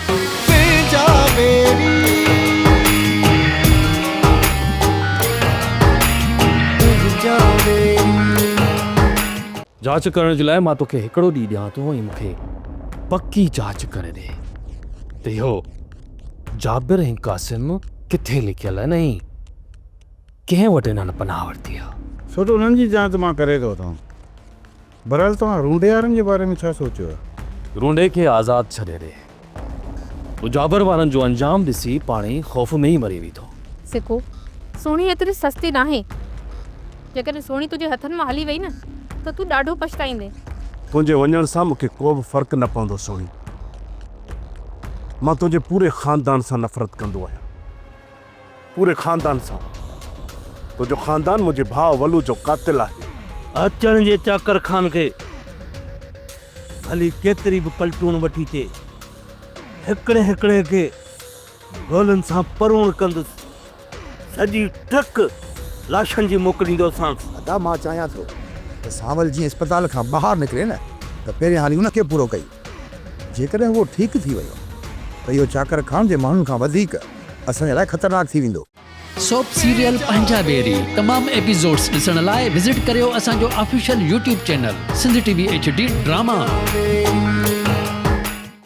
تنهنجا ويري تنهنجا ويري. جاچ ڪرڻ جي لاء مان توکي هڪڙو ڏينهن ڏيان ٿو ۽ مون کي پڪي جاچ ڪري ڏي ته اهو جابر ۽ قاسم ڪٿي لڪيل آهن ۽ ڪنهن وٽ انهن پناهه ورتي آهي. سو ته انهن جي جاچ مان ڪري ٿو وٺان. بهرحال توهان رونڊي وارن جي باري ۾ ڇا سوچيو آهي؟ رونڊي کي آزاد ڇڏي ڏي. هو جابر وارن جو انجام ڏسي پاڻهي خوف ۾ ئي مري ويندو. سکو، سهڻي ايتري سستي ناهي. جيڪڏهن سهڻي تنهنجي هٿن مان هلي وئي نه ته تون ڏاڍو پڇتائيندين. تنهنجي وڃڻ سان مون کي ڪو به فرق نه پوندو سهڻي. مان تنهنجي پوري خاندان سان نفرت ڪندو آهيان. پوري خاندان سان. تنهنجو خاندان منهنجي ڀاء ولو جو قاتل آهي. اچڻ جي چاڪر خان کي ڀلي ڪيتري به پلٽون وٺي اچي، هڪڙي هڪڙي کي گولن سان پروڻ ڪندس. سڄي ٽرڪ لاشن جي موڪليندوسانس. ادا مان چاهيان ٿو ته سانول جيئن اسپتال کان ٻاهر نڪري نه ته پهريان هلي ان کي پورو ڪيون. جيڪڏهن اهو ٺيڪ ٿي ويو ته اهو چاڪر خان جي ماڻهن کان وڌيڪ اسان جي لاء خطرناڪ ٿي ويندو. سوپ سيريل پنهنجا ويري تمام ايپيسوڊس ڏسڻ لاء وزٽ ڪريو اسان جو official YouTube channel Sindh T V H D drama.